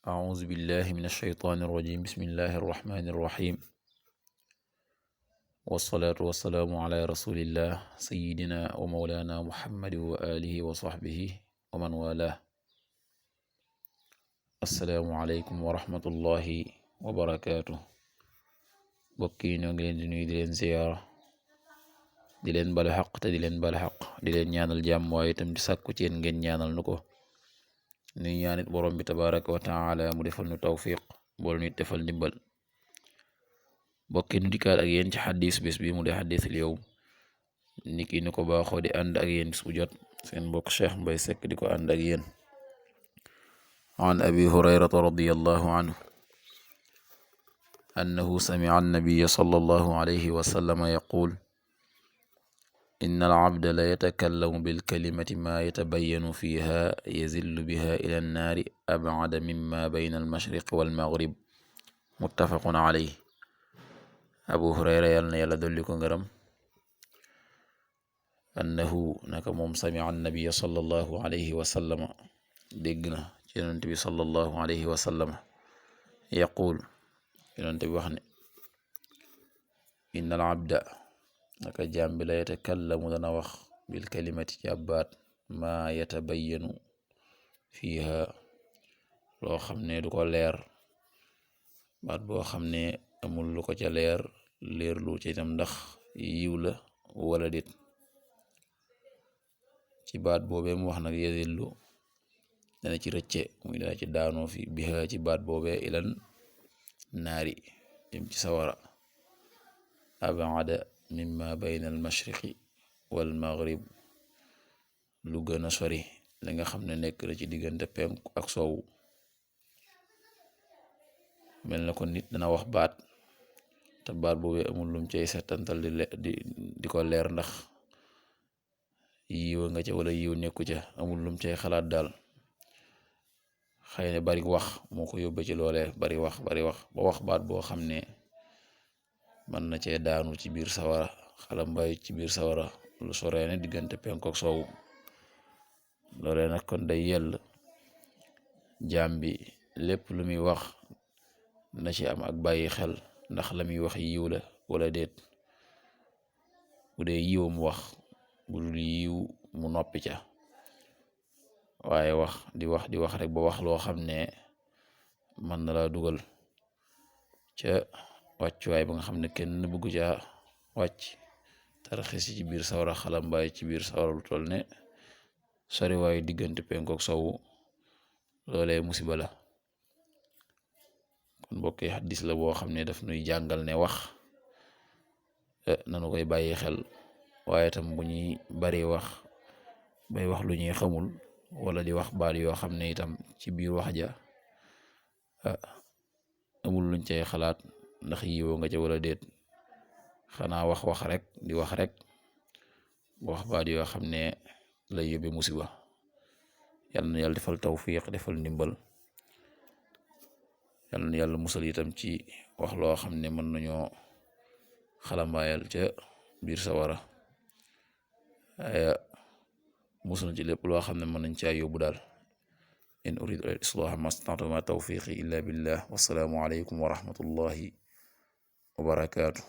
أعوذ بالله من الشيطان الرجيم بسم الله الرحمن الرحيم والصلاة والسلام على رسول الله سيدنا ومولانا محمد وآله وصحبه ومن والاه السلام عليكم ورحمة الله وبركاته bokki ñoo ngi leen di nuyu di leen ziyaara di leen balu xaq te di leen balu xaq di leen ñaanal jàmm waaye itam di sàkku ci yéen ngeen ñaanal nu ko nuy ñaanit borom bi tabaraka wa taala mu defal nu tawfiq bool nu defal ndimbal bokki nu dikkaat ak yéen ci xadis bés bi mu di xadisul yawm niki ni ko baaxoo di ànd ak yéen bis bu jot seen mbokk Cheikh Mbaye Seck di ko ànd ak yéen an abi hurayrata radiyallahu anhu annahu sami'a an-nabiyya sallallahu alayhi wa sallam yaqul inna al-abda la yatakallamu bil kalimati ma yatabayyanu fiha yazillu biha ila an-naari ab'ada mimma bayna al-mashriqi wal maghrib muttafaqun alayhi abu hurayra yàlla na yàlla dolli ko ngërëm annahu naka moom sami'a an-nabiyya sallallahu alayhi wa sallam dégg na ci yonent bi sallallahu alayhi wa sallam yaqul yonent bi wax ne inna al-abda naka jaam bi la yatakallamu dana wax bil kalimati ci ab baat maa yatabayyanu fiiha loo xam ne du ko leer baat boo xam ne amul lu ko ca leer lu ci itam ndax yiw la wala dit ci baat boobee mu wax nag yazillu dana ci rëcce muy dana ci daanoo fi biha ci baat boobee ilan naari jëm ci sawara ab'ada mimma bayna al mashriqi wal maghrib lu gën a sori li nga xam ne nekk la ci diggante penku ak soowu mel na ko nit dana wax baat te baat boobu amul lum cay settantal di ko leer ndax yiw nga ca wala yiw nekku ca amul lum cay xalaat daal xëy na bari wax moo ko yóbbe ci loolee bari wax ba wax baat boo xam ne mën na cee daanu ci biir sawara xalam bay ci biir sawara lu soree ne diggante penku ak soowu loolee nag kon day yell jaam bi lépp lu muy wax na ci am ak bàyyi xel ndax la muy wax yiw la wala déet bu dee yiw mu wax bu dul yiw mu noppi ca waaye wax di wax rek ba wax loo xam ne mën na laa dugal ca wàccuwaay ba nga xam ne kenn bëggu ca wàcc tarxis ci biir sawara xalambaay ci biir sawara lu toll ne sori waaye diggante penku ak sowu loolee musiba la kon mbokk yi xaddis la boo xam ne daf nuy jàngal ne wax nanu koy bàyyi xel waaye tam bu ñuy bari wax bay wax lu ñuy xamul wala di wax baat yoo xam ne itam ci biir wax ja amul luñ cay xalaat ndax yiwoo nga ca wala déet xanaa wax rek di wax rek wax baat yoo xam ne lay yóbbe musiba yàlla na yàlla defal tawfiq defal ndimbal yàlla na yàlla musal itam ci wax loo xam ne mën nañoo xalambaayal ca biir sawara aya musal ci lépp loo xam ne mën nañ caa yóbbu daal in uridu al islaha mastata'tu ma tawfiqi illa billah wassalaamu alaykum wa rahmatullahi wa barakaatu